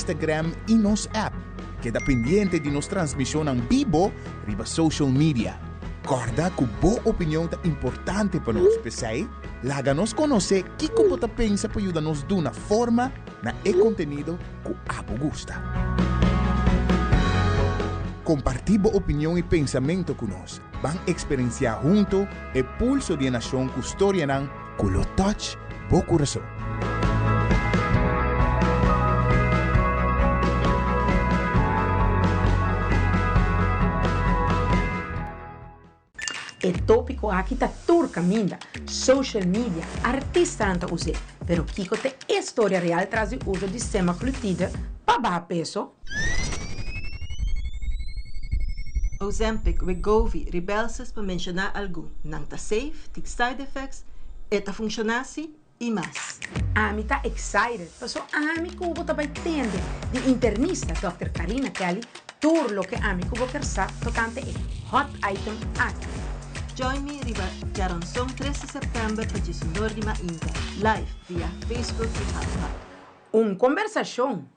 Instagram i nos app. Keda pendiente di nos transmishonnan bibo riba social media. Kòrda ku bo opinion ta importante pa nos, p'esei laga nos konosé kiko bo ta pensa pa yuda nos duna forma na e kontenido ku abo gusta. Kompartí bo opinion i pensamentu ku nos. Ban eksperensiá huntu e pulso di e nashon ku storianan ku lo touch bo kurason. E tópiko aki ta tur kaminda, social media, artistanan ta us'é, pero kiko ta e storia real tras di uso di semaglutide pa baha peso? Ozempic, Wegovy, Rybelsus pa menshoná algun. Nan ta safe, tin side effects, e ta funshoná si i mas. Ami ta excited paso ami ku bo ta bai tende di internista Dòkter Karina Kelly tur loke ami ku bo ker sa tokante e hot item aki. Join me riba djaranson 3 di sèptèmber pa djesunor di mainta, live via Facebook di Health Hub. Un kombersashon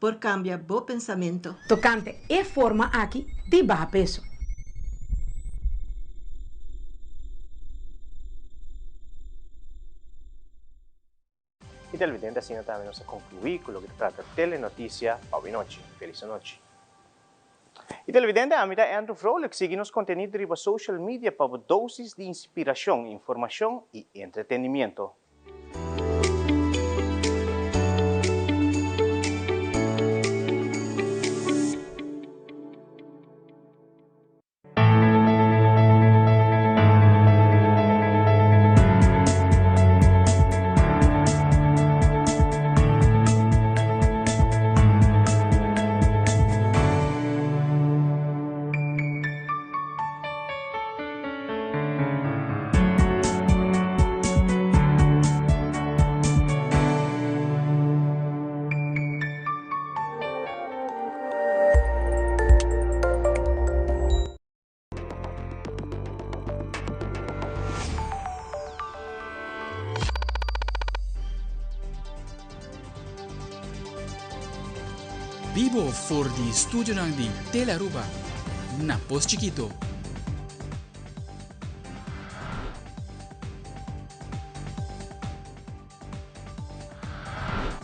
Por cambia bo pensamento. Tocante e forma aki di baha peso. Y televidente asina tambe nos a conclui cu loke ta trata Telenoticia pa awe nochi. Feliz anochi. Y televidente ami ta Andrew Vrolijk sigui nos contenido riba social media pa bo dosis di inspiracion, informacion y entretenimiento. Bibo for di studionan di Telearuba na Pos Chikito.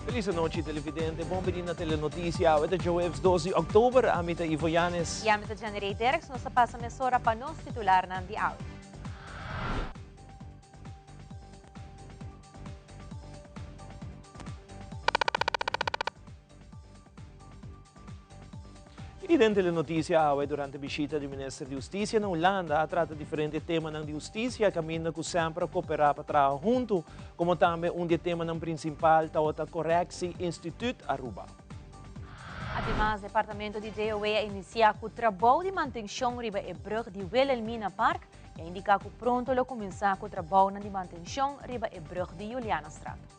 Feliz anochi televidente, bon bini na Telenoticia. Awe ta djaweps 2 di oktober, ami ta Ivo Yanes. I ami ta Janirey Derks, nos ta pasa mesora pa nos titularnan di awe. I den Telenoticia awe durante bishita di Minister di Hustisia na Hulanda a trata diferente temanan di hustisia kaminda ku semper a koperá pa traha huntu, komo tambe un di e temanan prinsimpal tabata Correctie Instituut Aruba. Ademas, Departamento di DOW a inisiá ku trabou di mantenshon riba e brug di Wilhelmina Park i a indiká ku pronto lo kuminsá ku trabounan di mantenshon riba e brug di Julianastraat.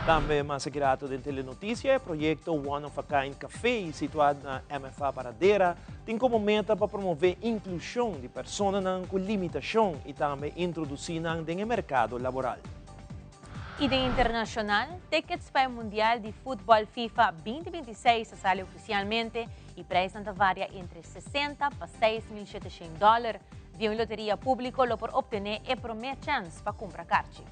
Tambe mas aki rato den Telenoticia e proyecto One of a Kind Café situá na MFA Paradera tin como meta pa promove inclusion di personanan cu limitacion y tambe introduci nan den e mercado laboral. Y den internacional, tickets pa e Mundial di Futbol FIFA 2026 a sali oficialmente y prijsnan ta varia entre 60 pa 6.700 dollar. Via un loteria publico lo por obtene e prome chens pa cumpra carchi.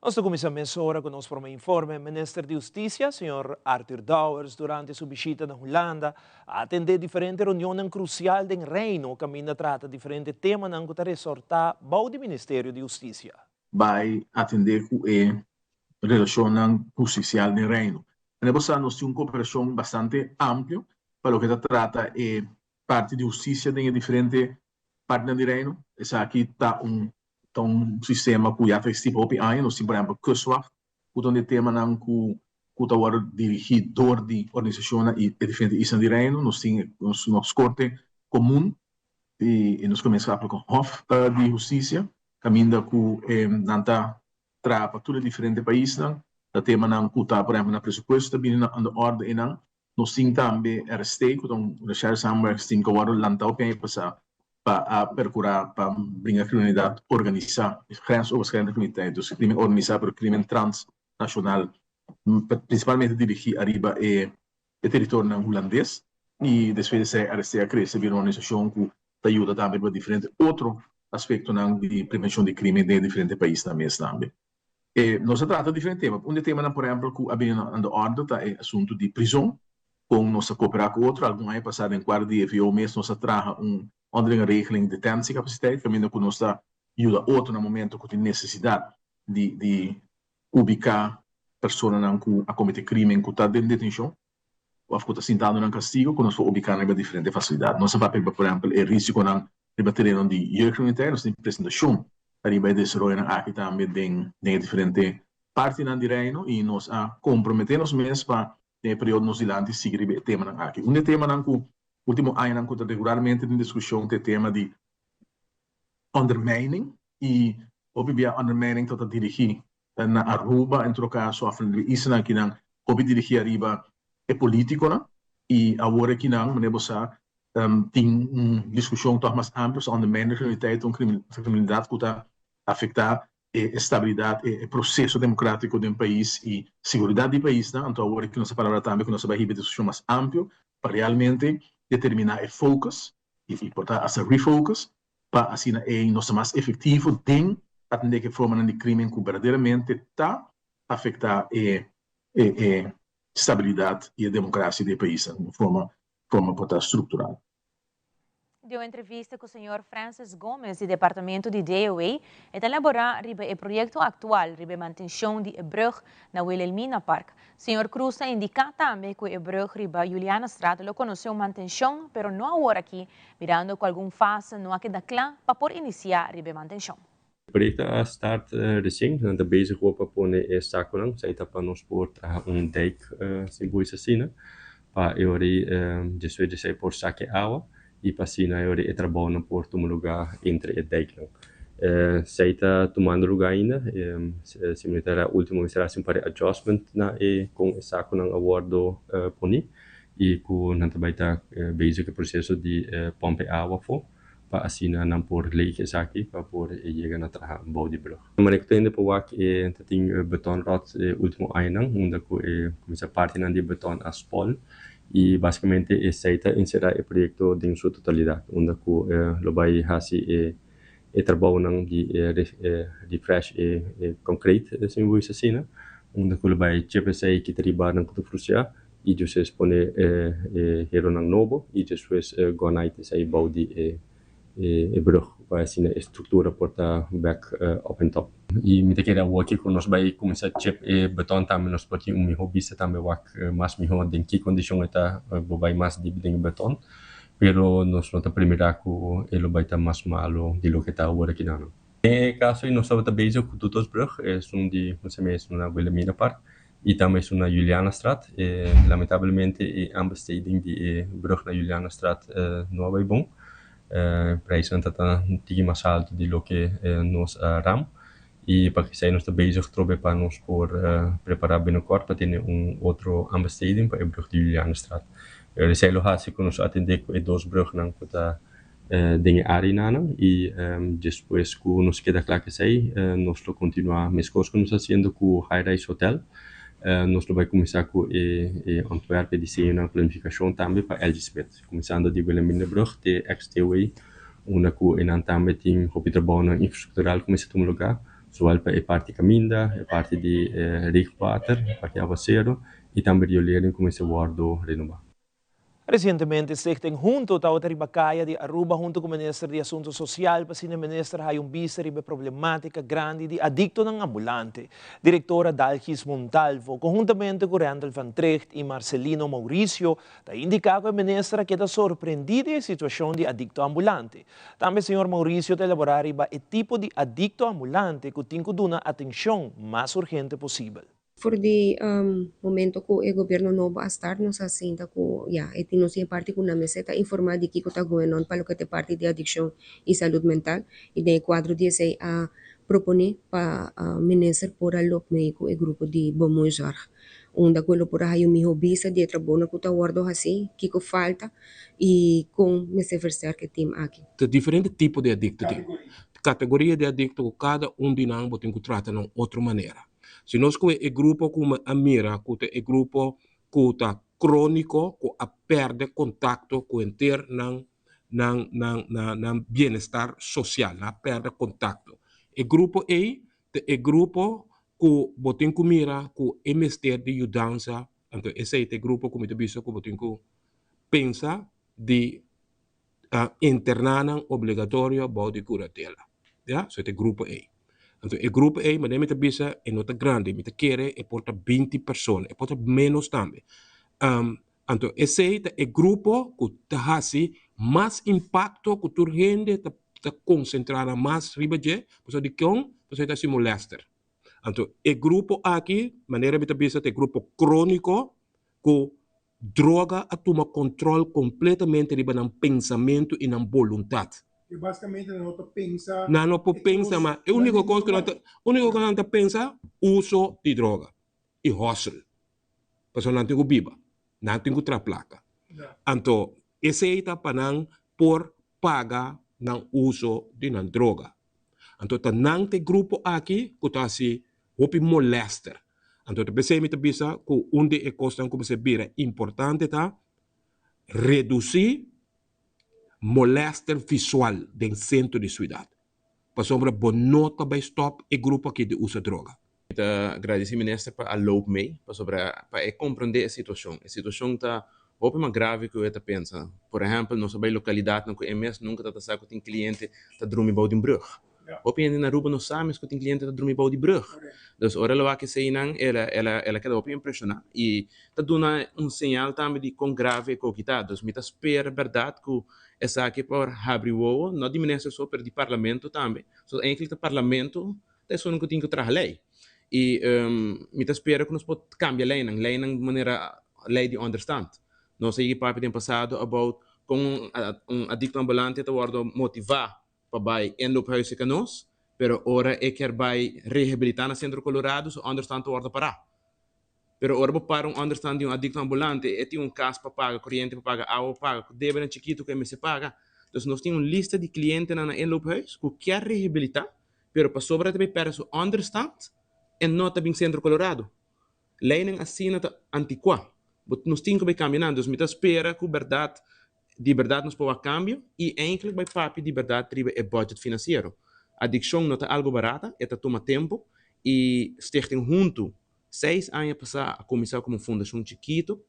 Nos ta cuminsa mesora cu nos prome informe. Minister di Husticia, señor Arthur Dowers, durante su bishita na Hulanda, a atende diferente reunionnan crucial den Reino caminda trata diferente temanan cu ta resorta bou di Ministerio di Husticia. Bai atendé ku e relashonnan hustisial den Reino. Manera bo sa nos tin un kooperashon bastante amplio pa loke ta trata e parti di hustisia den e diferente partinan di Reino. Esaki ta un ta un sistema ku ya ta eksistí pa hopi aña. Nos tin por ehèmpel Kustwacht ku ta un di e temanan ku ku ta wòrdu dirigí dor di organisashonnan i e diferente islan di Reino. Nos tin nos Korte Komun i nos Gemeenschappelijke Hof di Hustisia. Kaminda ku nan ta traha pa tur e diferente paisnan, ta temanan ku ta por ehempel na presupuesto ta bini na ande orde einan. Nos tin tambe RST ku ta un Recherche Samenwerkingsteam ku a wòrdu lantá hopi aña pasá. pa a percura pa bringa criminalidad organisa, grensoverschrijdende criminaliteit, dus crimen organisa pero crimen transnacional, principalmente dirigi ariba e territorionan Hulandes y despues di esey RST a crece bira un organisacion cu ta yuda tambe riba diferente otro aspectonan di prevencion di crimen den e diferente paisnan mes tambe. Nos a trata diferente tema. Un di e temanan por ehempel cu a bini aan de orde ta e asunto di prison, con nos ta coopera cu otro. Algun aña pasa den cuadro di EVO mes nos a traha un onderlinge regeling detentiecapaciteit caminda cu nos ta yuda otro na momento cu tin necesidad di di ubica personanan cu a comete crimen cu ta den detencion of cu ta sintando nan castigo cu nos por ubica nan riba diferente facilidad. Nos a papia riba por ehempel e risiconan riba tereno di jeugdcriminaliteit, nos tin presentacion riba e desaroyonan aki tambe den den e diferente partinan di Reino y nos a compromete nos mes pa den e periodo nos dilanti sigui riba e temanan aki. Un di e temanan cu ultimo añanan cu ta regularmente den discusion ta e tema di ondermijning y hopi bia ondermijning ta ta dirigi na Aruba en todo caso of na e islanan akinan hopi dirigi ariba e politiconan y awor akinan manera bo sa tin un discusion toch mas amplio so ondermijning criminaliteit ta un criminalidad cu ta afecta e estabilidad e proceso democratico den pais y seguridad di paisnan anto awor aki nos a palabra tambe cu nos a bay hiba e discusion mas amplio pa realmente determina e focus y por ta hasta refocus pa asina ei nos ta mas efectivo den atende cu e formanan di crimen cu berdaderamente ta afecta e e stabilidad y e democracia di e paisnan den un forma forma por ta structural. Den un entrevista cu señor Francis Gomez di Departamento di DOW, e ta elabora riba e proyecto actual riba e mantencion di e brug na Wilhelmina Park. Señor Cruz ta indica tambe cu e brug riba Julianastraat lo conoce un mantencion, pero no awor aki, mirando cu algun fase no a keda cla pa por inicia riba e mantencion. E proyecto a start recien, nan ta bezig awor pa pone e saconan, esaki ta pa nos por traha un dijk sin buis asina, pa e ora ei despues di esei por saka e awa i pa asina e ora ei e trabounan por tuma lugá entre e dijknan. Esei ta tumando lugá ainda, si mi ta era ultimo mester hasi un par di adjustment na e kon e saconan a wordo poni i ku nan ta bai ta bezig ku e proseso di pòmp e awa afó. pa asina nan por leeg esaki pa por yega na traha bou di brug. Manera ku ta hende por wak e ta tin betonrot e ultimo añanan unda ku e kuminsá partinan di beton a spòl i basikamente esei ta enserá e proyekto den su totalidat unda ku lo bai hasi e e trabounan di e refresh e concrete si mi por bisa asina unda ku lo bai chep esei kita riba nan ku ta frusiá. I despues pone e heronan nobo i despues gonite esei bou di e brug pa asina e struktura por ta bek op en top. I mi ta kere awoki ku nos bai kuminsá chep e beton tambe nos por tin un mihó bista tambe wak mas mihó den ki kondishon e ta bo bai mas dip den e beton pero nos no ta primirá ku e lo bai ta mas malo di loke ta awor akinan. Den e kaso ei nos tabata bezig ku Doedersbrug esun di esun na Wilhelmina Park I tambe esun na Julianastraat. E lamentablemente e aanbesteding di e brug na Julianastraat no a bai bon. E prijsnan ta ta un tiki mas haltu di loke nos a ram. I pa esei nos ta bezig trobe pa nos por prepara binnenkort pa tene un otro aanbesteding pa e brug di Julianastraat. Pero esei lo hasi ku nos atende ku e dos brugnan ku ta den e arenanan y despues cu nos keda cla cu esey nos lo continua mescos cu nos ta haciendo cu High Rise Hotel nos lo bay cuminsa cu e ontwerp e diseñonan planificacion tambe pa LG Smith cuminsando di Wilhelminabrug te XTW unda cu enan tambe tin hopi trabounan infrastructural cu mester tuma lugar zowel pa e parti caminda e parti di regenwater e parti aguacero y tambe riolering cu mester wordo renoba. Resientemente Stichting Hunto tabata riba kaya di Aruba hunto ku Minister di Asunto Sosial pa asina e minister haya un bista riba e problematika grandi di adiktonan ambulante. Direktora Dalgis Montalvo, konhuntamente ku Randall van Trigt i Marcelino Mauricio, ta indiká ku e minister a keda sorprendí di e situashon di adikto ambulante. Tambe señor Mauricio ta elaborá riba e tipo di adikto ambulante ku tin ku duna atenshon mas urgente posibel. For di momento ku e gobierno nobo a start nos a sinta ku ya e tin nos tin e parti ku nan mester ta informa di kiko ta going on pa loke ta e parti di adikshon i salud mental i den e kuadro di esei a proponé pa minister por a lop mee ku e grupo di Bemoeizorg, unda ku e lo por a haya un mihó bista di e trabounan ku ta wòrdu hasí, kiko falta i kon mester versterk e tim aki. Ta diferente tipo di adikto tin. Kategoria di adikto ku kada un di nan bo tin ku trata na un otro manera. Si nos kohe e grupo ku mi a mira ku ta e grupo ku ta króniko ku a pèrdè kontakto ku henter nan nan nan nan nan bienestar sosial, nan a pèrdè kontakto. E grupo ei ta e grupo ku bo tin ku mira ku e mester di yudansa, anto esei ta e grupo ku mi ta bisa ku bo tin ku pensa di interná nan obligatorio bou di kuratela. Ya, so e ta e grupo ei. Anto e grupo ei, manera mi ta bisa, e no ta grandi, mi ta kere e por ta binti persona, e por ta ménos tambe. Anto esei ta e grupo ku ta hasi mas impakto ku tur hende ta ta konsentrá nan mas riba dje, pasobra dikon? Pasobra e ta hasi molèster. Anto e grupo aki, manera mi ta bisa, ta e grupo króniko ku droga a tuma kòntròl kompletamente riba nan pensamentu i nan boluntat. E basikamente nan no ta pensa. Nan no por pensa mas. E úniko kos ku nan ta, úniko ku nan ta pensa, uso di droga i hòsel. Pasobra nan tin ku biba, nan tin ku traha plaka. Anto esei ta pa nan por paga nan uso di nan droga. Anto ta nan ta e grupo aki ku ta hasi hopi molèster. Anto ta p'esei mi ta bisa ku un di e kosnan ku mester bira importante ta redusí molèster visual den sentro di suidat. Pasobra bo no ta bai stòp e grupo aki di usa droga. Mi ta gradisí minister pa a loop mee, pasobra pa e komprondé e situashon. E situashon ta hopi mas grave ku e ta pensa. Por ehèmpel, nos a bai lokalidatnan ku e mes nunka ta ta sa ku tin kliente ta drumi bou di un brùg. Hopi hende na Aruba no sa mes ku tin kliente ta drumi bou di brùg. Dus ora el a wak eseinan, el a el a el a keda hopi impreshoná i ta duna un señal tambe di kon grave e koki ta. Dus mi ta spera bèrdat ku Esaki por habri wowo, no di minister so, pero di parlamento tambe. So eigenlijk ta parlamento ta esun ku tin ku traha lei. I mi ta spera ku nos por kambia leinan, leinan manera lei di onderstand. Nos a yegi papia den pasado about kon un adikto ambulante ta wòrdu motivá pa bai inloophuis serka nos, pero ora e kier bai rehabilitá na Sentro Colorado su onderstand ta wòrdu pará. Pero ora bo para un onderstand di un adicto ambulante, e tin un cas pa paga, coriente pa paga, awa pa paga, cu debenan chikito cu e mester paga. Dus nos tin un lista di clientenan na inloophuis cu kier rehabilita, pero pasobra ta bay perde su onderstand, e no ta bin Centro Colorado. Leynan asina ta anticua. Bo nos tin cu bay cambia nan. Dus mi ta spera cu berdad, di berdad nos por wak cambio y eindelijk bay papia di berdad riba e budget financiero. Adiccion no ta algo barata, e ta tuma tempo y Stichting Hunto Seis aña pasá a kuminsá komo fundashon chikitu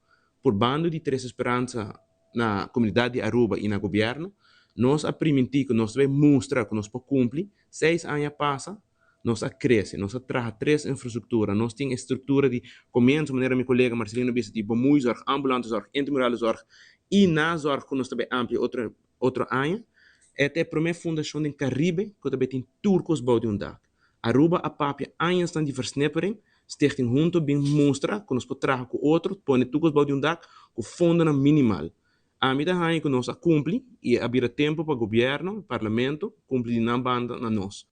purbando di trese speransa na komunidat di Aruba i na gobièrnu. Nos a primintí ku nos ta bai mustra ku nos por kumpli. Seis aña pasa, nos a krese, nos a traha tres infrastruktura, nos tin e struktura di komienso, manera mi kolega Marcelino a bisa, di bemoeizorg, ambulante zorg, intramurale zorg i nazorg ku nos ta bai amplia otro otro aña. E ta e promé fundashon den Karibe ku ta bai tin tur kos bou di un dak. Aruba a papia añasnan di versnippering, Stichting Hunto bin mustra ku nos por traha ku otro, pone tur kos bou di un dak ku fondonan minimal. Ami ta haña ku nos a kumpli i a bira tempu pa gobièrnu, parlamento, kumpli di nan banda na nos.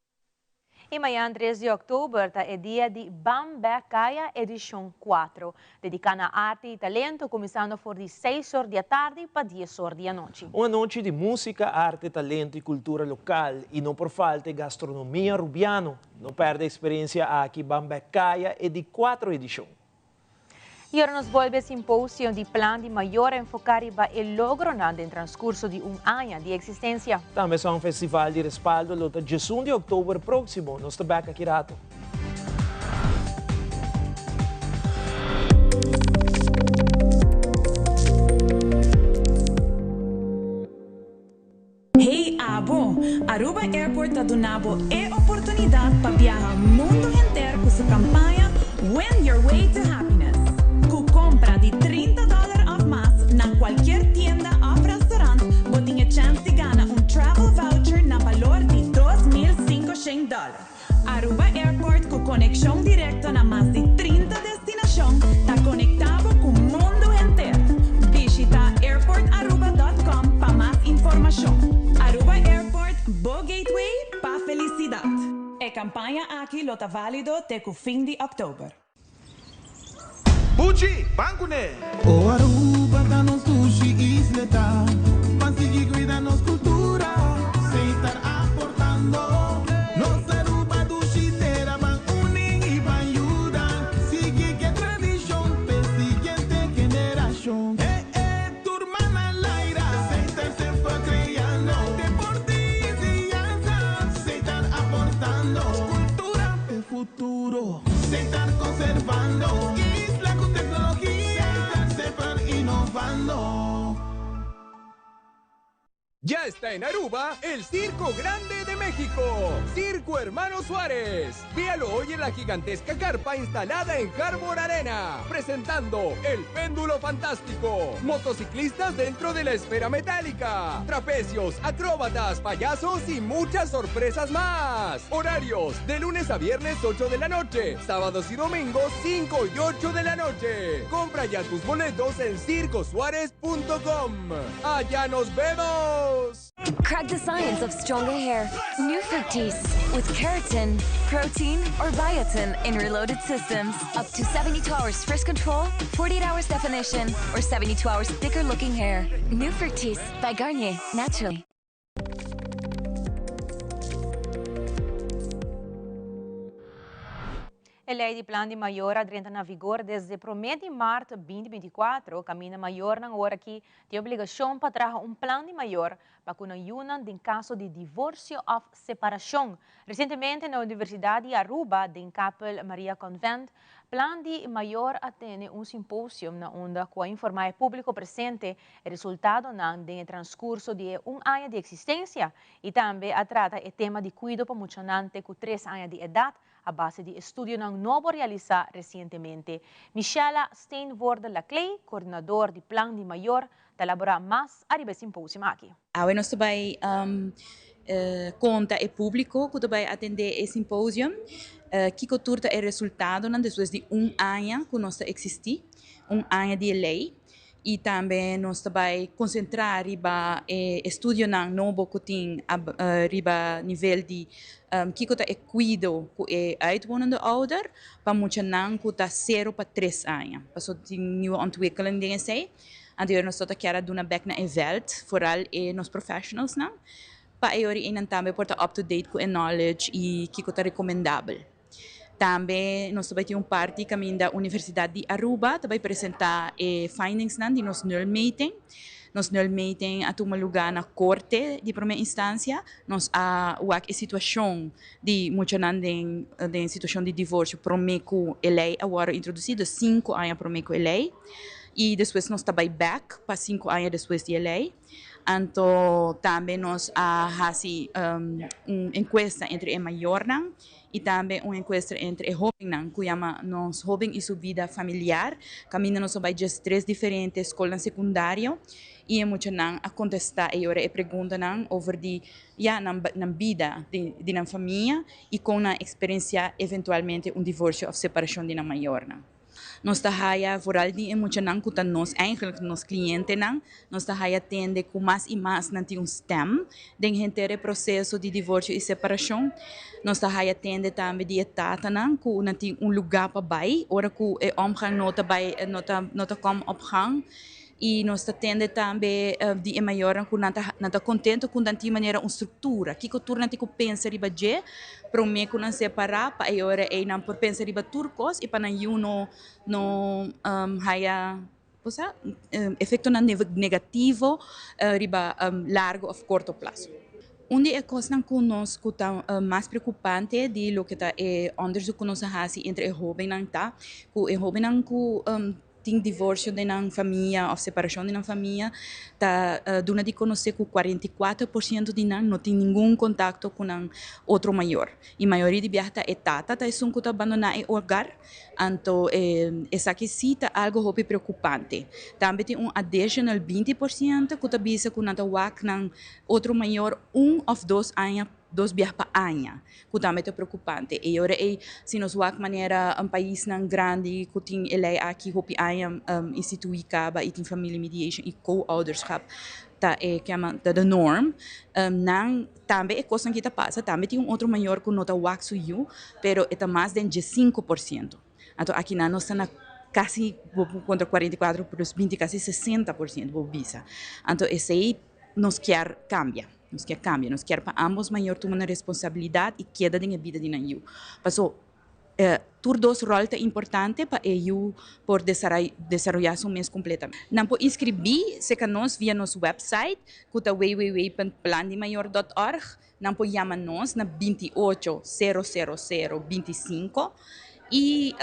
I mañan tres di òktober ta e dia di Ban Bèk Kaya edishon kuatro, dediká na arte i talento kuminsando for di seis or di atardi pa dies or di anochi. Un anochi di músika, arte, talento i kultura lokal i no por falta e gastronomia rubiano. No pèrdè e eksperensia aki, Ban Bèk Kaya e di kuatro edishon. I ora nos bolbe e simposio di Plan di Mayor a enfoká riba e logronan den transkurso di un aña di eksistensia. Tambe Song Festival di Respaldo lo ta djesun di òktober próksimo. Nos ta bèk aki rato. Hey abo! Aruba Airport ta duna bo e oportunidad pa biaha mundo henter cu su campaña Win Your Way to Happiness. Cu compra di 30 dollar of mas na cualkier tienda of restaurant bo tin e chance di gana un travel voucher na balor di 2500 dollar. Aruba Airport cu conexion directo na mas di 30 destinacion ta conecta bo cu mundo henter. Bishita airportaruba.com pa mas informacion. Aruba Airport, bo gateway pa felicidad. E campaña aki lo ta valido te cu fin di october. Buchi, ban kuné! O Aruba ta nos dushi isleta, Ban sigui cuida nos cultura, Setar aportando. Nos Aruba dushi tera, Ban uni y ban yuda, Sigui cu e tradicion, p'e siguiente generacion. Eh eh, tur man al aire, Setar semper creando, Deporte y enseñanza, Setar aportando. Cultura p'e futuro, Setar conservando. Isla cu tecnologia, Setar semper innovando. Ya está en Aruba el Circo Grande de México, Circo Hermano Suárez. Véalo hoy en la gigantesca carpa instalada en Harbor Arena, presentando El Péndulo Fantástico, motociclistas dentro de la esfera metálica, trapecios, acróbatas, payasos y muchas sorpresas más. Horarios de lunes a viernes 8 de la noche, sábados y domingos 5 y 8 de la noche. Compra ya tus boletos en circosuárez.com. ¡Allá nos vemos! Crack the science of stronger hair. New Fructis with keratin, protein, or biotin in reloaded systems. Up to 72 hours fresh control, 48 hours definition, or 72 hours thicker looking hair. New Fructis by Garnier, naturally. E lei di plan di mayor a drenta na vigor desde promé di mart 2024, kaminda mayornan ora aki tin obligashon pa traha un plan di mayor pa ku nan yunan den kaso di divorsio òf separashon. Resientemente na Universidat di Aruba den Kapel Maria Convent, Plan di Mayor a tene un simposium na unda ku a informá e públiko presente e resultadonan den e transkurso di e un aña di eksistensia i tambe a trata e tema di kuido pa muchanan te ku tres aña di edat a base di estudionan nobo realisá resientemente. Michella Steenvoorde-Laclay, koordinador di Plan di Mayor, ta elaborá mas ariba e simposium aki. Awe nos ta bai konta e públiko ku ta bai atendé e simposium kiko tur ta e resultadonan despues di un aña ku nos ta eksistí, un aña di e lei. I tambe nos ta bai konsentrá riba e estudionan nobo ku tin riba nivel di kiko ta e kuido ku e uitwonende ouder pa muchanan ku ta sero pa tres aña. Pasobra tin nieuwe ontwikkeling den esei. Anto nos ta kier a duna bek na e veld, foral e nos professionalsnan, pa e ora einan tambe por ta up to date ku e knowledge i kiko ta rekomendabel. Tambe nos ta bai tin un parti kaminda Universidat di Aruba ta bai presentá e findingsnan di nos nulmeting. Nos nulmeting a tuma lugá na korte di promé instansia. Nos a wak e situashon di muchanan den den situashon di divorsio promé ku e lei a wòrdu introdusí, dus sinku aña promé ku e lei. I despues nos ta bai bèk pa sinku aña despues di e lei. Anto tambe nos a hasi un enkuesta entre e mayornan i tambe un enkuesta entre e hóbennan ku yama Nos Hóben i Su Bida Familiar. Kaminda nos a bai djes tres diferente skolnan sekundario i e muchanan a kontestá e ora e preguntanan over di ya nan nan bida di nan famia i kon nan a eksperensiá eventualmente un divorsio òf separashon di nan mayornan. Nos ta haya vooral di e muchanan ku ta nos, eigenlijk nos klientenan, nos ta haya tende ku mas i mas nan tin un stem den henter e proseso di divorsio i separashon. Nos ta haya tende tambe di e tatanan ku nan tin un lugá pa bai ora ku e omgang no ta bai no ta no ta kom op gang. I nos ta tende tambe di e mayornan ku nan ta nan ta kontento ku nan tin manera un struktura. Kiko tur nan tin ku pensa riba dje promé ku nan separá pa e ora ei nan por pensa riba tur kos i pa nan yu no no haya cosa efektonan negativo riba largo òf korto plaso. Un di e kosnan ku nos ku ta mas preokupante di loke ta e òndersuk ku nos a hasi entre e hóbennan ta ku e hóbennan ku tin divorsio den nan famia òf separashon den nan famia ta duna di konosé ku 44 por siento di nan no tin ningun kontakto ku nan otro mayor. I mayoria di biaha ta e tata ta esun ku ta bandoná e hogar, anto esaki sí ta algu hopi preokupante. Tambe tin un adishonal 20 por siento ku ta bisa ku nan ta wak nan otro mayor un òf dos aña. dos biaha pa aña, ku tambe ta preokupante. E ora ei, si nos wak manera paisnan grandi ku tin e lei aki hopi aña instituí kaba i tin family mediation i co-ouderschap, ta e kema ta the norm. Nan tambe e kosnan ki ta pasa tambe tin un otro mayor ku no ta wak su yu pero e ta mas den 15%. Anto akinan nos ta na kasi bo por kontra 44 plus 20 kasi 60% bo bisa. Anto esei nos kier kambia. Nos kier kambia. Nos kier pa ambos mayor tuma nan responsabilidat i keda den e bida di nan yu. Paso tur dos ròl ta importante pa e yu por desaroyá su mes kompletamente. Nan por inskribí serka nos via nos wèpsait ku ta www.plandimayor dòt org. Nan por yama nos na 28 000 25 i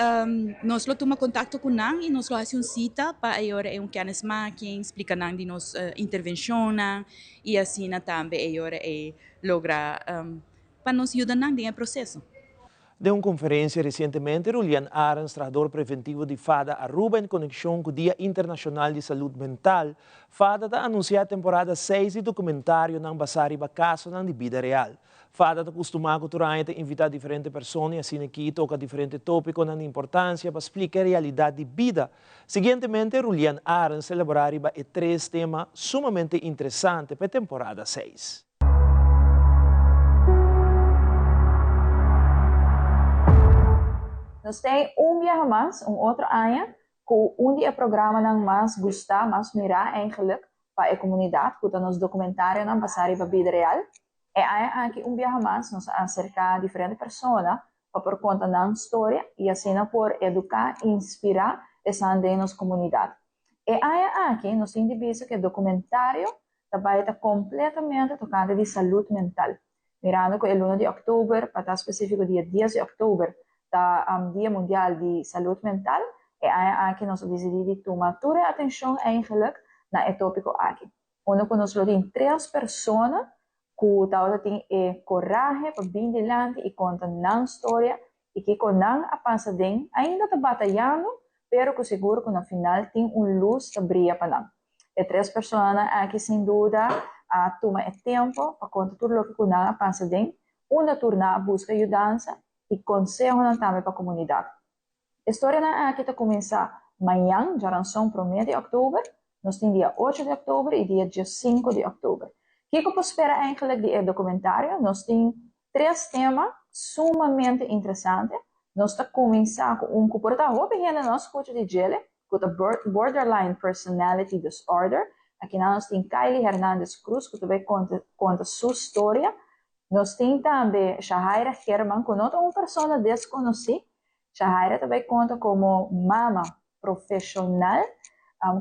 nos lo tuma kontakto ku nan i nos lo hasi un sita pa e ora ei un kennismaking, splika nan di nos intervenshonnan i asina tambe e ora ei logra pa nos yuda nan den e proseso. Den un konferensia resientemente, Rulian Arends, trahador preventivo di fada Aruba en konekshon ku Dia Internashonal di Salud Mental, fada ta anunsiá temporada seis di dokumentarionan basá riba kasonan di bida real. Fada ta kustumá ku tur aña ta invitá diferente persona i asina aki toka diferente tópikonan di importansia pa splika e realidat di bida. Siguientemente, Rulian Arends ta elaborá riba e tres tema sumamente interesante pa e temporada seis. Nos tin un biaha mas, un otro aña, ku un di e programanan mas gustá, mas mirá eigenlijk pa e komunidat, ku ta nos dokumentarionan basá riba bida real. E aña aki un biaha mas nos a aserká diferente persona pa por konta nan storia i asina por eduká i inspirá esnan den nos komunidat. E aña aki nos tin di bisa ku e dokumentario ta bai ta kompletamente tokante di salud mental. Mirando ku e luna di òktober, pa ta spesífiko dia dies di òktober, ta Dia Mundial di Salud Mental, e aña aki nos a disidí di tuma tur e atenshon eigenlijk na e tópiko aki. Unda ku nos lo tin tres persona ku tabata tin e korahe pa bin dilanti i konta nan storia i kiko nan a pasa den, ainda ta batayando, pero ku sigur ku na final tin un lus ta bria pa nan. E tres personanan aki sin duda a tuma e tempu pa konta tur loke ku nan a pasa den, unda tur nan a buska yudansa i konsehonan tambe pa komunidat. E storianan aki ta kuminsá mañan, djaranson promé di òktober, nos tin dia ocho di òktober i dia 15 di òktober. Kiko por spera eigenlijk di e dokumentario? Nos tin tres tema sumamente interesante. Nos ta kuminsá ku un ku por ta hopi hende no a skucha di djele, ku ta Borderline Personality Disorder. Akinan nos tin Kylie Hernandez Cruz ku ta bai konta su storia. Nos tin tambe Shahaira German ku no ta un persona deskonosí. Shahaira ta bai konta komo mama profeshonal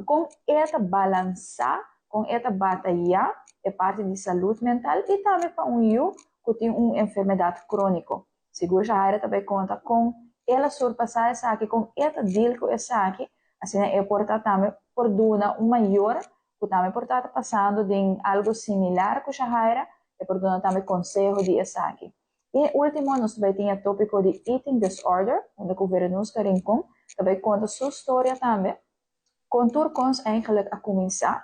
kon e ta balansá, kon e ta batayá e parti di salud mental i tambe pa un yu ku tin un enfermedat króniko. Sigur Shahaira ta bai konta kon el a surpasá esaki, kon e ta deal ku esaki, asina e por ta tambe por duna un mayor ku tambe por ta pasando den algu similar ku Shahaira, e por duna tambe konseho di esaki. I e último nos ta bai tin e tópiko di eating disorder, unda ku Verenuska Rincon ta bai konta su storia tambe, kon tur kos eigenlijk a kuminsá,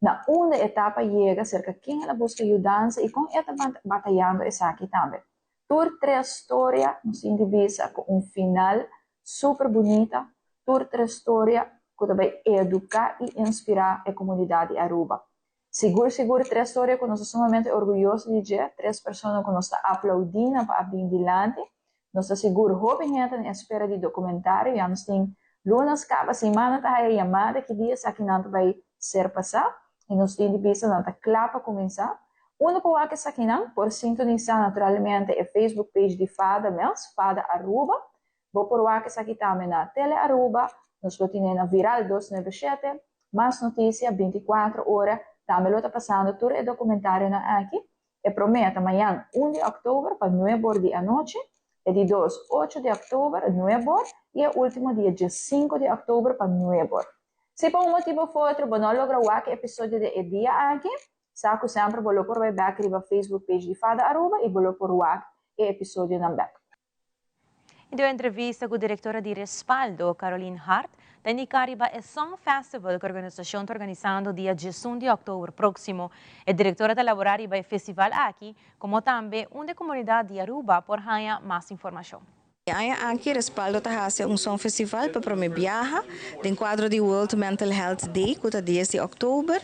na unda e ta pa yega, serka ken el a buska yudansa i kon e ta batayando esaki tambe. Tur tres storia nos tin di bisa ku un final super bunita, tur tres storia ku ta bai eduká i inspirá e komunidat di Aruba. Sigur sigur tres storia ku nos ta sumamente orguyoso di dje, tres persona ku nos ta aplaudí nan pa a bin dilanti. Nos ta sigur hopi hende na espera di dokumentario, ya nos tin lunas kaba, simana ta haya yamada ki dia esakinan ta bai ser pasá i nos tin di bisa nan ta kla pa kuminsá. Unda por wak esakinan? Por sintonisá naturalmente e Facebook page di fada mes, Fada Aruba. Bo por wak esaki tambe na Tele Aruba, nos lo tine na Viral 297, Mas Noticia, 24 ora, tambe lo ta pasando tur e dokumentarionan aki. E promé ta mañan 1 di òktober pa nuebe or di anochi, e di dos 8 di òktober nuebe or i e último dia 15 di òktober pa nuebe or. Si pa un motibu òf otro bo no logra wak e episodio den e dia aki, sa ku semper bo lo por bai bèk riba Facebook page di Fada Aruba i bo lo por wak e episodionan bèk. Den un entrevista ku direktora di Respaldo, Caroline Hart, ta indiká riba e Song Festival ku e organisashon ta organisando dia 11 di òktober próksimo. E direktora ta laborá riba e festival aki, komo tambe unda e komunidat di Aruba por haña mas informashon. E aña aki Respaldo ta hasi un songfestival pa prome biaha den kuadro di World Mental Health Day ku ta dies di òktober.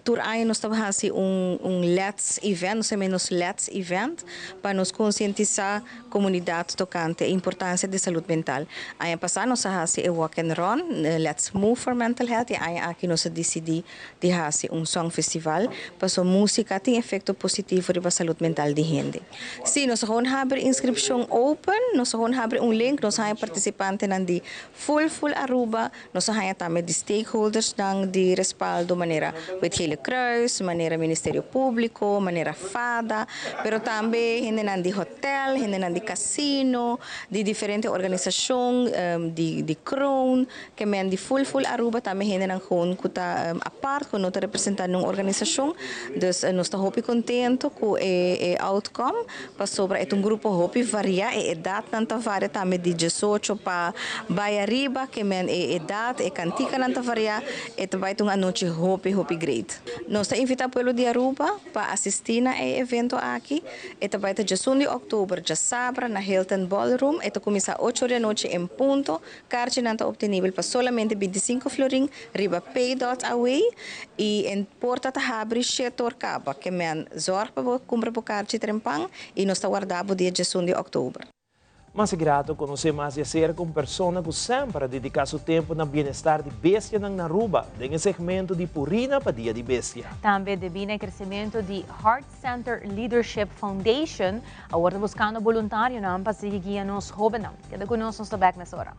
Tur aña nos ta hasi un un Let's event, nos ta yama nos Let's event pa nos konsientisá komunidat tokante e importansia di salud mental. Aña pasá nos a hasi e walk and run, Let's Move for Mental Health, i aña aki nos a disidí di hasi un songfestival pasobra músika tin efekto positivo riba salud mental di hende. Sí, nos a gewoon habri inskripshon open, nos a gewoon habri un link, nos a haña partisipantenan di ful ful Aruba, nos a haña tambe di stakeholdersnan di respaldo manera Wit Gele Kruis, manera Ministerio Públiko, manera fada, pero tambe hendenan di hotel, hendenan di kasino, di diferente organisashon, di di Kroon. Ke men di ful ful Aruba tambe hendenan gewoon ku ta apart ku no ta representa nun organisashon. Dus nos ta hopi kontento ku e e outcome pasobra e ta un grupo hopi varia, e edatnan ta varia tambe di diesocho pa bai ariba ke men e edat, e kantikanan ta varia, e ta bai ta un anochi hopi hopi great. Nos ta invita pueblo di Aruba pa asisti na e evento aki. E ta bai ta diesun di òktober djasabra na Hilton Ballroom. E ta kuminsá ocho or di anochi en punto. Karchinan ta obtenibel pa solamente bintisinko florin riba pay.awe i e porta ta habri shete or kaba. Ke men zòrg pa bo kumpra bo karchi trempan i nos ta warda bo dia diesun di òktober. Mas grato konosé mas di aserka un persona ku semper a dediká su tempu na bienestar di bestianan na Aruba den e segmento di Purina pa Dia di Bestia. Tambe debí na e kresementu di Heart Center Leadership Foundation awor ta buskando boluntarionan pa sigui guia nos hóbennan. Keda ku nos, nos ta bèk mesora.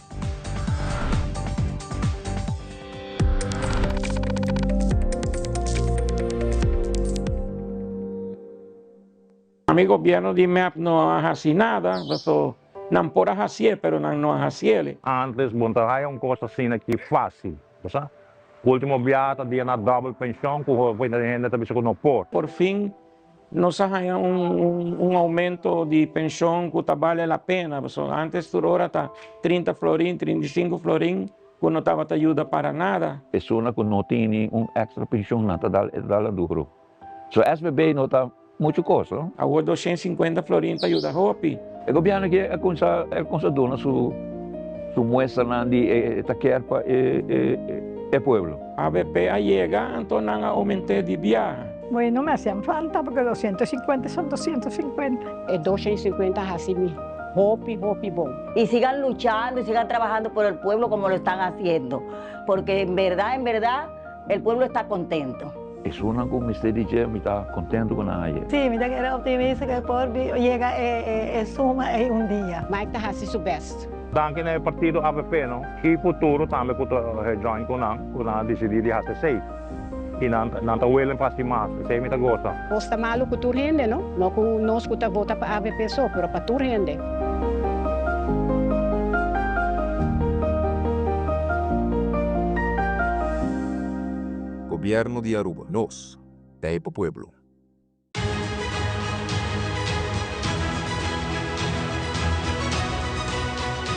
Ami gobierno di mep no a haci nada, paso nan por a hacié pero nan no a haciele. Antes bo no ta haya un cos asina aki facil, bo sa. Ultimo biaha ta dia na double pension cu hopi hende ta bisa cu no por. Por fin nos a haya un aumento di pension cu ta bale la pena, pasobra antes tur ora ta trinta florin, 35 florin cu no tabata yuda para nada. Persona cu no tini un extra pension nan ta dal e ta dal a duro. So SBB no ta mucho cos, no? Awor 250 florin ta yuda hopi. E gobierno aki a cuminsa a cuminsa duna su su muestranan di e ta kier pa e e e pueblo. Avp a yega anto nan a aumente di biaha. Bueno, me hacían falta porque 250 son 250. E 250 a haci mi hopi, hopi bon. Y sigan luchando y sigan trabajando por el pueblo como lo están haciendo, porque en verdad, en verdad, el pueblo está contento. Esunnan ku mester di dje mi ta kontentu ku nan haye. Sí, mi ta kere optimista ku e por yega e suma ei un dia. Mike ta hasi su best. Danki na e partido avp no y futuro tambe cu ta join cu nan cu nan a dicidi di haci esey y nan nan ta willing pa haci mas esey mi ta goza. Cos ta malo cu tur hende no, no cu nos cu ta vota pa avp so, pero pa tur hende. Gobierno di Aruba, nos ta e pa pueblo.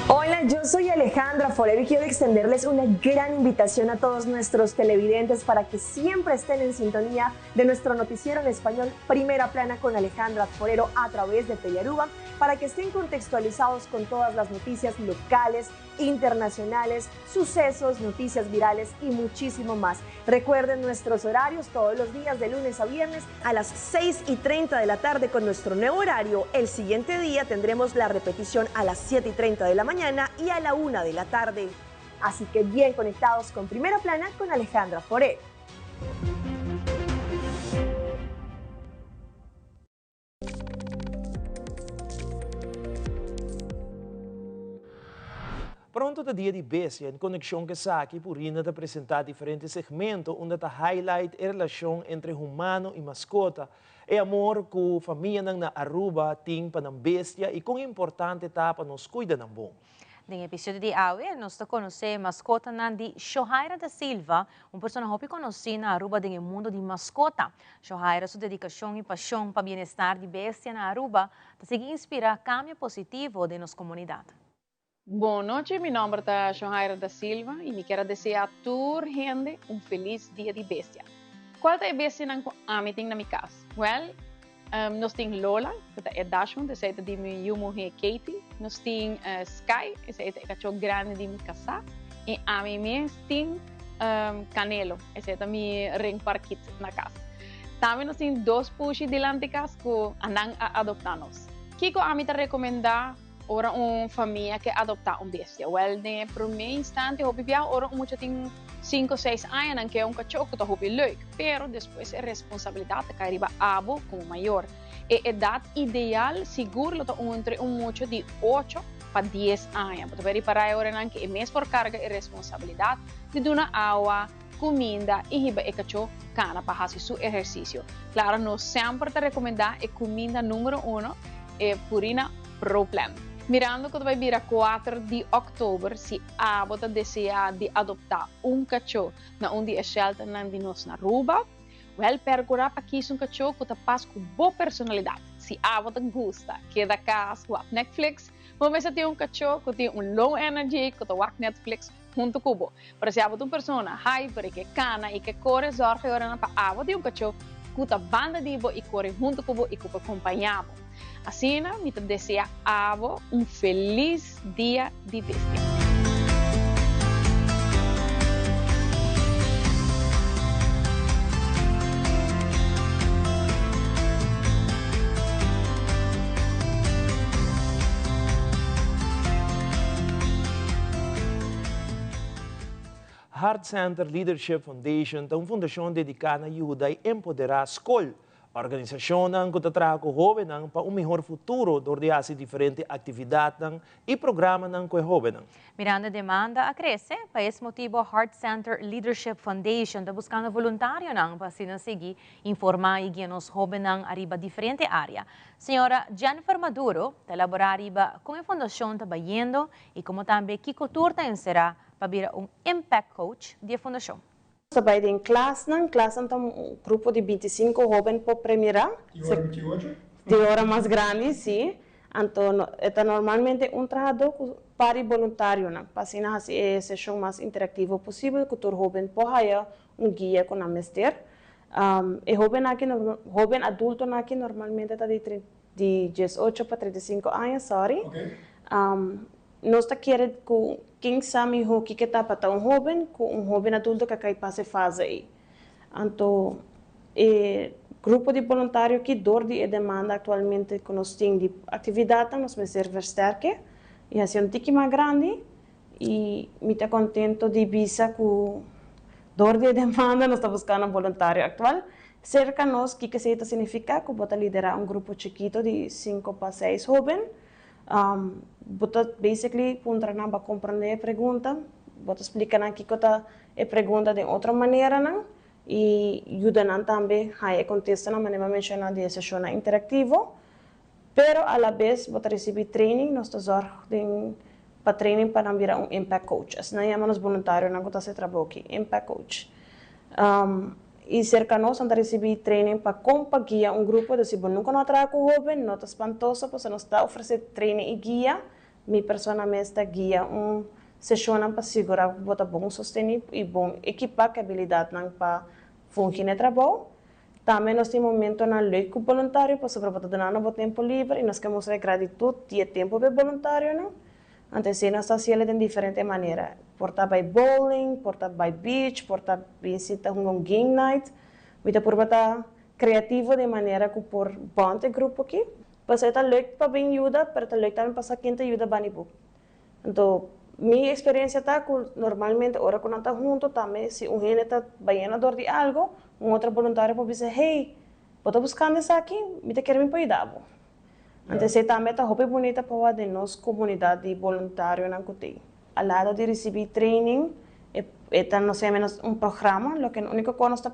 Hola, yo soy Alejandra Forero y quiero extenderles una gran invitación a todos nuestros televidentes para que siempre estén en sintonía de nuestro noticiero en español Primera Plana con Alejandra Forero a través de Telearuba para que estén contextualizados con todas las noticias locales, internacionales, sucesos, noticias virales y muchísimo más. Recuerden nuestros horarios todos los días de lunes a viernes a las 6 y 30 de la tarde con nuestro nuevo horario. El siguiente día tendremos la repetición a las 7 y 30 de la mañana y a la 1 de la tarde. Así que bien conectados con Primera Plana con Alejandra Foré. Pronto ta Dia di Bestia. En konekshon ku esaki, Purina ta presentá diferente segmento unda ta highlight e relashon entre humano i maskota, e amor ku famianan na Aruba tin pa nan bestia i kon importante ta pa nos kuida nan bon. Den episodio di awe nos ta konosé maskotanan di Shohaira da Silva, un persona hopi konosí na Aruba den e mundo di maskota. Shohaira su dedikashon i pashon pa bienestar di bestia na Aruba ta sigui inspirá kambio positivo den nos komunidat. Bon nochi, mi nomber ta Shohaira da Silva y mi kier a desea tur hende un feliz dia di bestia. Cual ta e bestianan cu ami tin na mi cas? Well, nos tin Lola, cu ta e dachshund, esey ta di mi yu muhe Katie. Nos tin Sky, esei ta e kachó grandi di mi kasá. I ami mes tin Canelo, esei ta mi ringparkit na kas. Tambe nos tin dos pushi dilanti kas ku nan a adoptá nos. Kiko ami ta rekomendá ora un famia ke adoptá un bestia? Wèl, den e promé instante hopi biaha ora un mucha tin sinku seis aña nan ke un kachó ku ta hopi leuk, pero despues e responsabilidat ta kai riba abo komo mayor. E edat ideal sigur lo ta entre un mucha di ocho pa dies aña. Bo ta por ripará e oranan ku e mes por karga e responsabilidat di duna awa, kuminda i hiba e kachó kana pa hasi su ehersisio. Klaro nos semper ta rekomendá e kuminda número uno, e Purina Pro Plan. Mirando ku ta bai bira kuater di òktober, si abo ta deseá di adoptá un kachó na un di e shelternan di nos na Aruba, Wèl, pèrkurá pa kis un kachó ku ta pas ku bo personalidat. Si abo ta gusta keda kas wak Netflix, bo mester tin un kachó ku tin un low energy ku ta wak Netflix huntu ku bo. Pero si abo ta un persona hyper i ke kana i ke kore, zòrg e oranan pa abo tin un kachó ku ta banda di bo i kore huntu ku bo i ku por kompañá bo. Asina mi ta desea abo un felis dia di bestia. Heart Center Leadership Foundation ta un fundashon dediká na yuda i empoderá skol Organisashonnan ku ta traha ku hóbennan pa un mihor futuro dor di hasi diferente aktividatnan i programanan ku e hóbennan. Mirando e demanda a krese, pa es motibu Heart Center Leadership Foundation ta buskando voluntarionan pa asina sigui informá i guia nos hóbennan ariba diferente área. Señora Jennifer Maduro ta elaborá riba kon e fundashon ta bayendo i komo tambe kiko tur ta enserá pa bira un Impact Coach di e fundashon. Ta bai den klasnan, klasnan ta un grupo di bintisinko hoben por premirá. Di ora 28? Di ora mas grandi, sí. Anto e ta normalmente un trahadó ku par di boluntarionan pa asina hasi e seshon mas interaktivo posibel ku tur hoben por haya un guia ku nan mester. E hobennan aki, hoben adultonan aki normalmente ta di di diesocho pa 35 aña, sorry. Nos ta kere ku ken sa mihó kiko ta pa ta un hóben ku un hóben adulto ku a kai pasa e fase ei. Anto e grupo di boluntario aki dor di e demanda aktualmente ku nos tin di aktividatnan nos mester versterke i hasi un tiki mas grandi i mi ta kontento di bisa ku dor di e demanda nos ta buskando un boluntario aktual serka nos kiko esei ta signifiká ku bo ta liderá un grupo chikito di sinku pa seis hóben. Bo ta basically puntra nan pa comprende e pregunta, bo ta splica nan kico ta e pregunta den otro maneranan y yuda nan tambe haya e contestanan manera mi a menciona den e sesionnan interactivo. Pero a la bes bo ta ricibi training, nos ta zorg den pa training pa nan bira un impact coach. Asina nan yama nos boluntarionan cu ta haci e trabou aki, impact coach. I serka nos nan ta risibí training pa kon pa guia un grupo, dus si bo nunka no a traha ku hóben, no ta spantoso pasobra nos ta ofresé training i guia. Mi persona mes ta guia un seshonnan pa sigurá ku bo ta bon sostení i bon ekipá ku e abilidatnan pa fungi na e trabou. Tambe nos tin momentonan leuk ku boluntario pasobra bo ta dunando bo tempu liber i nos ke mustra e gratitut di e tempu pa e boluntarionan. Anto esei nos ta hasiel den diferente manera. Por ta bai bowling, por ta bai beach, por ta bin sinta hunga un game night. Mi ta purba ta creativo den manera cu por bond e grupo aki. Pasobra e ta leuk pa bin yuda, pero ta leuk tambe pa sa ken ta yuda bani bo. Anto mi experiencia ta cu normalmente ora cu nan ta hunto tambe si un hende ta bayendo dor di algo, un otro boluntario por bisa, hey, bo ta buscando esaki? Mi ta kere mi por yuda bo. Anto esei tambe ta hopi bunita pa wak den nos komunidat di boluntarionan ku tin. Al lado di risibí training, e ta nos yama nos un programa, loke úniko kos nos ta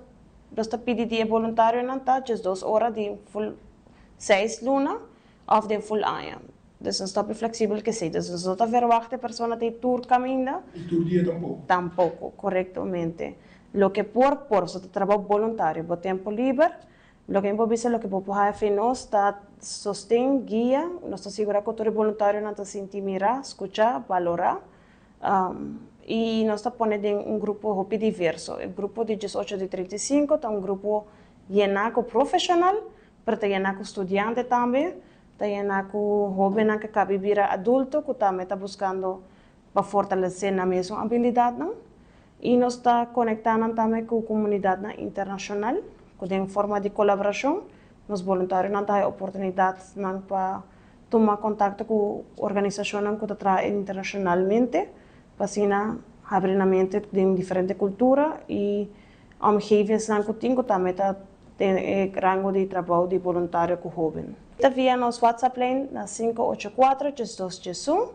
nos ta pidi di e boluntarionan ta djesdos ora di ful seis luna òf den ful aña. Dus nos ta hopi fleksibel ku esei. Dus nos no ta verwagt e persona ta e tur kaminda. I tur dia tampoko. Tampoko, korektamente. Loke por por, so ta trabou boluntario, bo tempu liber, Loke mi por bisa, loke bo por haya fin nos ta sosten, guia, nos ta sigura ku tur e boluntarionan ta sinti mirá, skuchá, balorá i nos ta pone den un grupo hopi diverso. E grupo di diesocho di 35 ta un grupo yená ku profeshonal, pero ta yená ku studiante tambe. Ta yena ku hóbennan ku a kabi bira adulto ku tambe ta buskando pa fortalesé nan mesun abilidatnan. I nos ta konektá nan tambe ku komunidatnan internashonal ku den forma di kolaborashon nos boluntarionan ta haña oportunidatnan pa tuma kontakto ku organisashonnan ku ta traha internashonalmente pa asina habri nan mente den diferente kultura i omgevingsnan ku tin ku tambe ta den e rango di trabou di boluntario ku hóben. Ta via nos WhatsApp lijn na 584 1211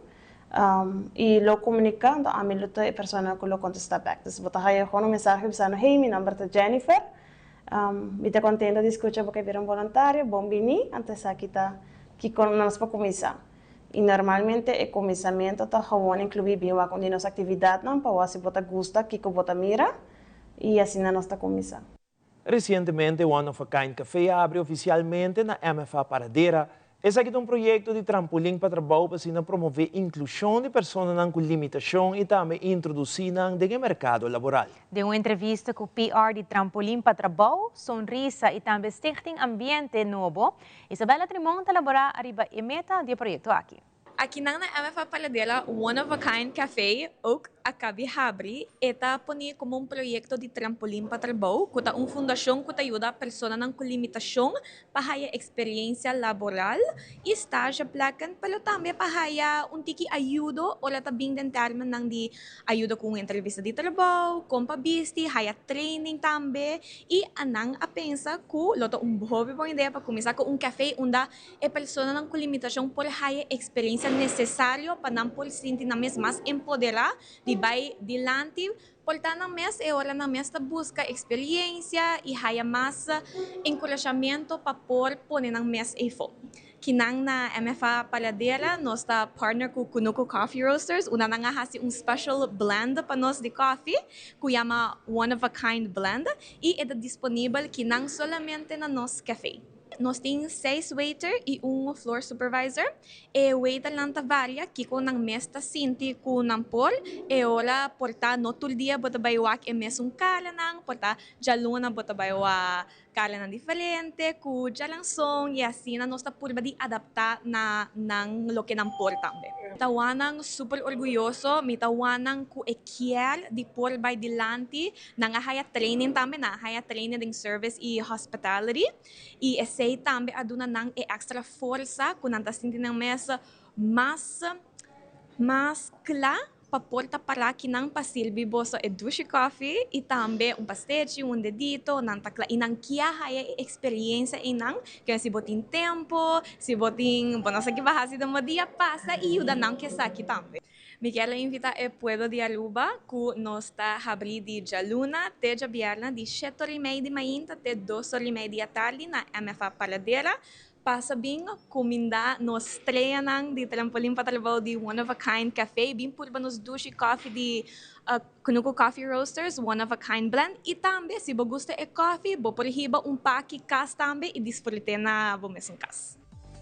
i lo komuniká, anto ami lo ta e persona ku lo kontestá bèk. Dus bo ta haya gewoon un mensahe bisando, Hey, mi nòmber ta Jennifer, mi ta kontento di skucha bo ke bira un boluntario, bon bini, anto esaki ta kiko nos por kuminsá. I normalmente e kuminsamentu ta gewoon inkluí bin wak un di nos aktividatnan pa wak si bo ta gusta kiko bo ta mira i asina nos ta kuminsá. Resientemente One of a Kind Café a abri ofisialmente na MFA Paradera. Esaki ta un proyekto di trampolin pa trabou pa asina promové inklushon di personanan ku limitashon i tambe introdusí nan den e merkado laboral. Den un entrevista ku PR di Trampolin pa Trabou, Sonrisa i tambe Stichting Ambiente Nobo, Isabella Trimon ta laborá ariba e meta di e proyekto aki. Akinan na MFA Paladela One of a Kind Cafe ook a kabi habri. E ta poni komo un proyekto di Trampolin pa Trabou, ku ta un fundashon ku ta yuda personanan ku limitashon pa haya eksperiencia laboral i stazjeplekken, pero tambe pa haya un tiki ayudo ora ta bin den tèrmennan di ayudo ku un entrevista di trabou, kon pa bisti, haya training tambe. I anan a pensa ku lo ta un hopi bon idea pa kuminsá ku un cafe unda E personanan ku limitashon por haya e eksperensia nesesario pa nan por sinti nan mes mas empoderá di bai dilanti. Por ta nan mes e ora nan mes ta buska eksperensia i haya mas enkurashamentu pa por pone nan mes eifó. Kinan na MFA Paradera nos ta partner ku Kunuku Coffee Roasters unda nan a hasi un special blend pa nos di kofi ku yama One of a Kind Blend i e ta disponibel kinan solamente na nos cafe. Nos tin seis waiter i un floor supervisor. E waiternan ta varia kiko nan mes ta sinti ku nan por. E ora por ta no tur dia bo ta bai wak e mesun karanan, por ta djaluna bo ta bai wak karanan diferente ku djalanson i asina nos ta purba di adaptá na nan loke nan por tambe. Ta wak nan super orguyoso, mi ta wak nan ku e kier di por bai dilanti Nan a haya training tambe, nan a haya training den service y hospitality y esey tambe a duna nan e extra forsa cu nan ta sinti nan mes mas mas cla pa por ta para akinan pa sirbi boso e dushi coffee y tambe un pastechi, un dedito, nan ta cla y nan kia haya e experiencia eynan ke si bo tin tempo, si bo tin, bo no sa ki bo a haci den bo dia, pasa y yuda nan cu esaki tambe. Mi kier a invita e pueblo di Aruba cu nos ta habri di djaluna te djabierna di shete ora y mei di mainta te dos ora y mei di atardi na MFA Paradera. Pasa bin cuminda nos streanan di Trampolin pa Trabou di One of a Kind Cafe. Bin purba nos dushi coffee di Kunuku Coffee Roasters One of a Kind Blend y tambe si bo gusta e coffee bo por hiba un paki cas tambe y disfrute na bo mesun cas.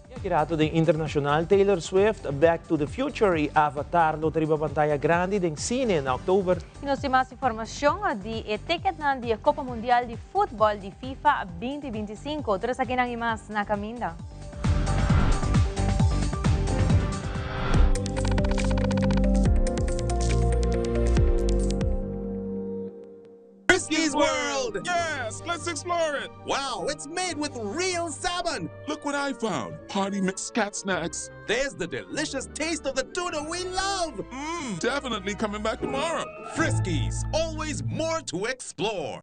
Y aki rato den internacional, Taylor Swift, Back to the Future y Avatar lo ta riba pantaya grandi den cine na october. Y nos tin mas informacion di e ticketnan di e Copa Mundial di Futbol di FIFA 2025. Tur esakinan y mas na caminda. Friskies World! Yes, let's explore it! Wow, it's made with real salmon! Look what I found! Party mix cat snacks. There's the delicious taste of the tuna we love! Mmm, definitely coming back tomorrow. Friskies, always more to explore.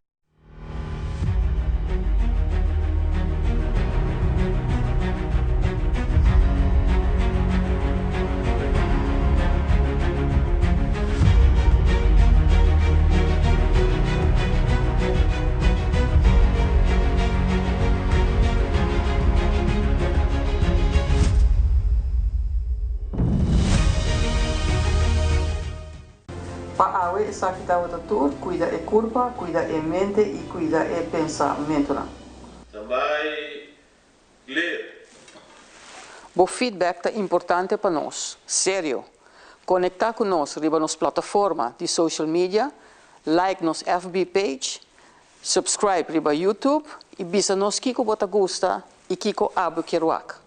Pa awe esaki tabata tur, cuida e curpa, cuida e mente y cuida e pensamentonan. Tambay clear. Bo feedback ta importante pa nos. Serio! Konektá ku nos riba nos plataforma di social media, like nos FB page, subscribe riba YouTube i bisa nos kiko bo ta gusta i kiko abo kier wak.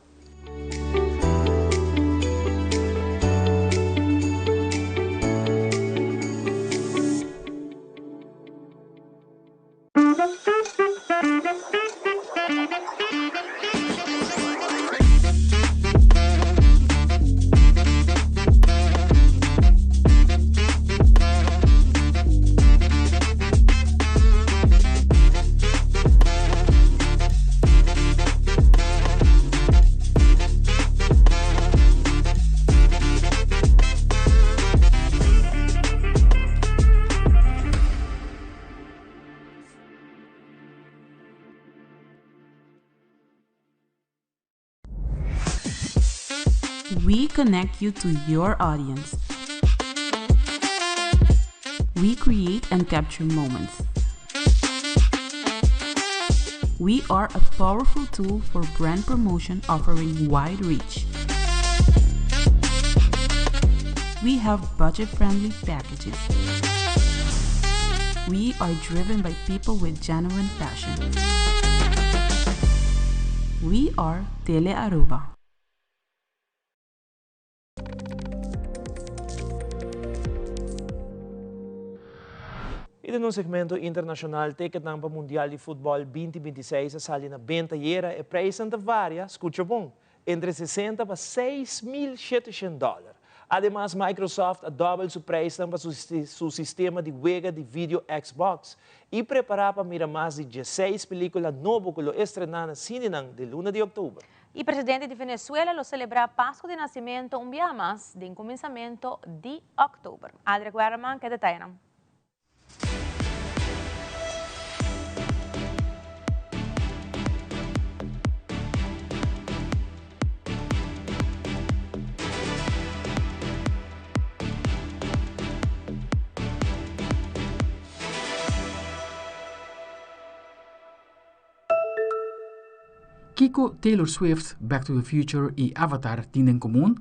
connect you to your audience. We create and capture moments. We are a powerful tool for brand promotion offering wide reach. We have budget friendly packages. We are driven by people with genuine passion. We are Tele Aruba. Y den un segmento internacional, ticketnan pa Mundial di Futbol 2026 a sali na benta ayera. E prijsnan ta varia, scucha bon, entre 60 pa 6.700 dollar. Ademas, Microsoft a dobel su prijsnan pa su sistema di wega di video Xbox y prepara pa mira mas di 16 pelicula nobo cu lo estrena na cinenan den luna di october. E presidente di Venezuela lo celebra Pasco di Nacimento un biaha mas den cuminsamento di october. Aldrich Werleman ke detayenan. Kiko Taylor Swift, Back to the Future i Avatar tin den komun?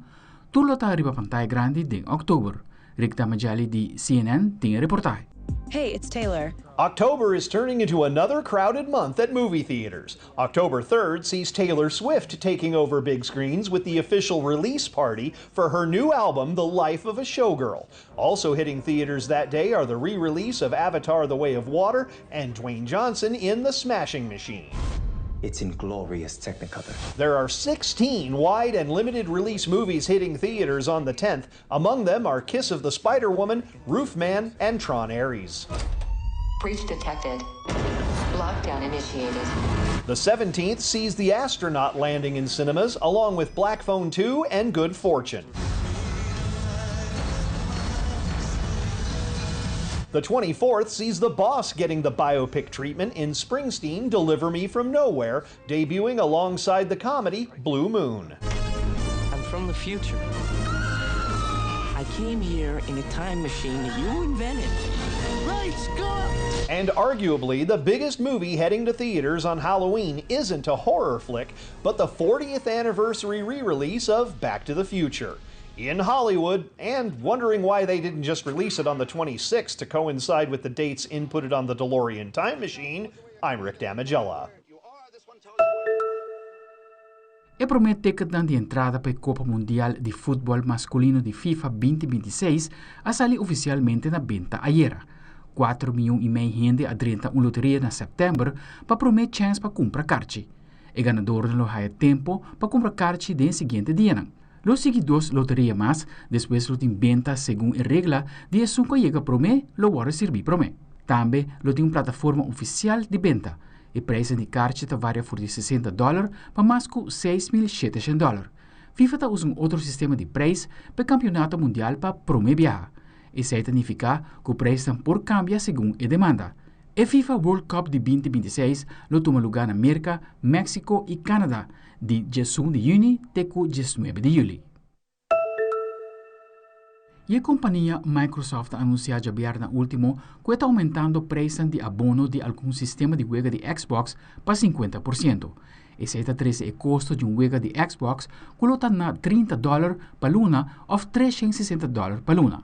Tur lo ta riba pantaya grandi den òktober. Rick Damigeli di CNN tin e reportahe. Hey, it's Taylor. October is turning into another crowded month at movie theaters. October 3rd sees Taylor Swift taking over big screens with the official release party for her new album, The Life of a Showgirl. Also hitting theaters that day are the re release of Avatar The Way of Water and Dwayne Johnson in The Smashing Machine. It's in glorious Technicolor. There are 16 wide and limited release movies hitting theaters on the 10th. Among them are Kiss of the Spider Woman, Roof Man, and Tron Ares. Breach detected. Lockdown initiated. The 17th sees The Astronaut landing in cinemas, along with Black Phone 2 and Good Fortune. The 24th sees The Boss getting the biopic treatment in Springsteen Deliver Me From Nowhere, debuting alongside the comedy Blue Moon. I'm from the future. I came here in a time machine that you invented. Great Scott! And arguably, the biggest movie heading to theaters on Halloween isn't a horror flick, but the 40th anniversary re release of Back to the Future. In Hollywood, and wondering why they didn't just release it on the 26th to coincide with the dates inputted on the DeLorean time machine, I'm Rick Damigella. E promé ticketnan di entrada pa e Kopa Mundial di Futbòl Maskulino di FIFA 2026 a sali ofisialmente na benta ayera. Kuater mion i mei hende a drenta un loteria na sèptèmber pa promé chèns pa kumpra karchi. E ganadornan lo haya tempu pa kumpra karchi den e siguiente dianan. Lo sigui dos loteria mas, despues lo tin benta segun e regla di esun ku a yega promé lo wòrdu sirbí promé. Tambe lo tin un plataforma ofisial di benta. E prijsnan di karchi ta varia for di 60 dòler pa mas ku 6.700 dòler. FIFA ta usa un otro sistema di prijs pa e kampionato mundial pa promé biaha. Esei ta nifiká ku prijsnan por kambia segun e demanda. E FIFA World Cup di 2026 lo tuma lugá na Merka, Meksiko i Kanada di 11 di yüni te ku 19 di yüli. I e kompania Microsoft a anunsiá djabièrnè último ku e ta oumentando preisnan di abono di algun sistema di wega di Xbox pa 50%. Esei ta trese e kosto di un wega di Xbox ku lo ta na 30 dòler pa luna òf 360 dòler pa luna.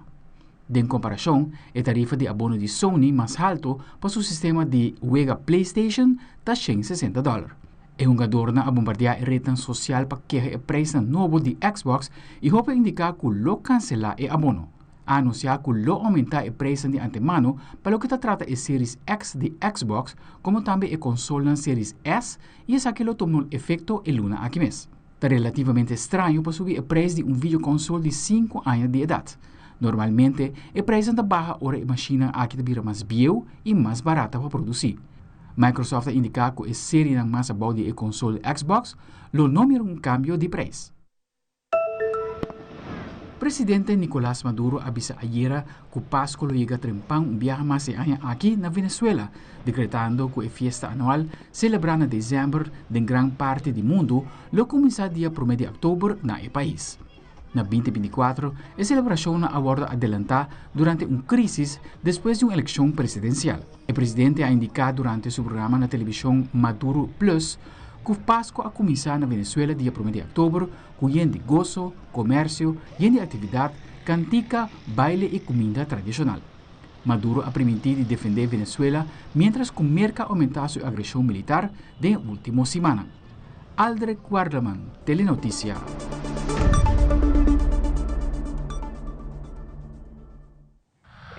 Den komparashon, e tarifa di abono di Sony mas haltu pa su sistema di wega PlayStation ta 160 dòler. E hungadornan a bombardiá e retnan sosial pa keha e preisnan nobo di Xbox i hopi a indiká ku lo kanselá e abono. A anunsiá ku lo oumentá e preisnan di antemano pa loke ta trata e Series X di Xbox komo tambe e konsolnan Series S i esaki lo tuma efekto e luna aki mes. Ta relativamente straño pa subi e preis di un videokonsol di sinku aña di edat. Normalmente e preisnan ta baha ora e mashinnan aki ta bira mas bieu i mas barata pa produsí. Microsoft a indiká ku e serienan mas abou di e konsol Xbox lo no mira un kambio di preis. Presidente Nicolas Maduro a bisa ayera ku Pasku lo yega trempan un biaha mas e aña aki na Venezuela, dekretando ku e fiesta anual selebrá na desèmber den gran parti di mundu lo kuminsá dia promé di òktober na e pais. Na 2024, e selebrashonnan a wòrdu adelantá durante un krísis despues di un elekshon presidensial. E presidente a indiká durante su programa na televishon Maduro Plus ku Pasku a kuminsá na Venezuela dia promé di òktober ku yen di goso, komersio, yen di aktividat, kantika, baile i kuminda tradishonal. Maduro a primintí di defendé Venezuela miéntras ku Merka a oumentá su agreshon militar den e último simannan. Aldrich Warleman, Telenoticia.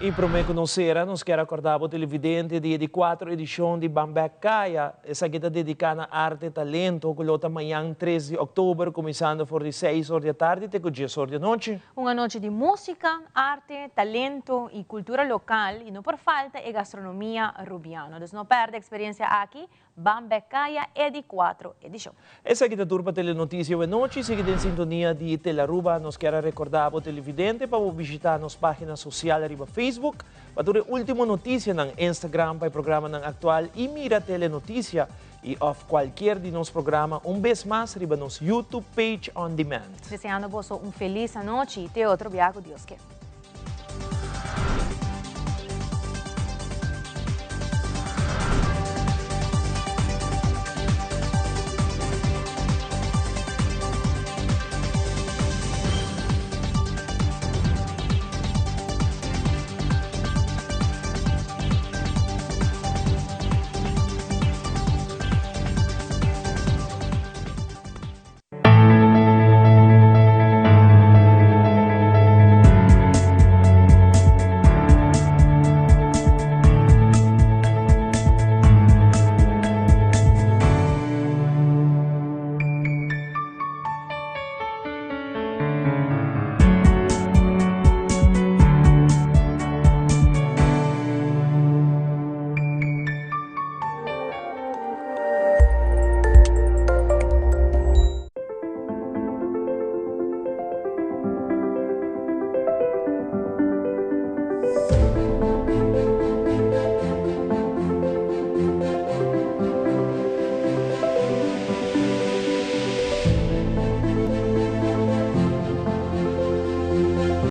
Y prome cu nos cera, nos kier acorda bo televidente di e di cuatro edicion di Ban Bek Caya. Esaki ta dedica na arte talento cu lo ta mañan tres di october cuminsando for di seis or di atardi te cu dies or di anochi. Un anochi di musica, arte, talento y cultura local y no por falta e gastronomia Rubiano. Dus no perde experiencia aki. Ban bek kaya e di cuatro edicion. Esaki ta tur pa Telenoticia awe nochi. Sigui den sintonia di Telearuba. Nos kier a recorda bo televidente pa bo bishita nos pagina social riba Facebook pa tur e ultimo noticianan, Instagram pa e programanan actual y mira Telenoticia y of cualkier di nos programa un bes mas riba nos YouTube page on demand. Deseando boso un feliz anochi y te otro bia cu Dios ke.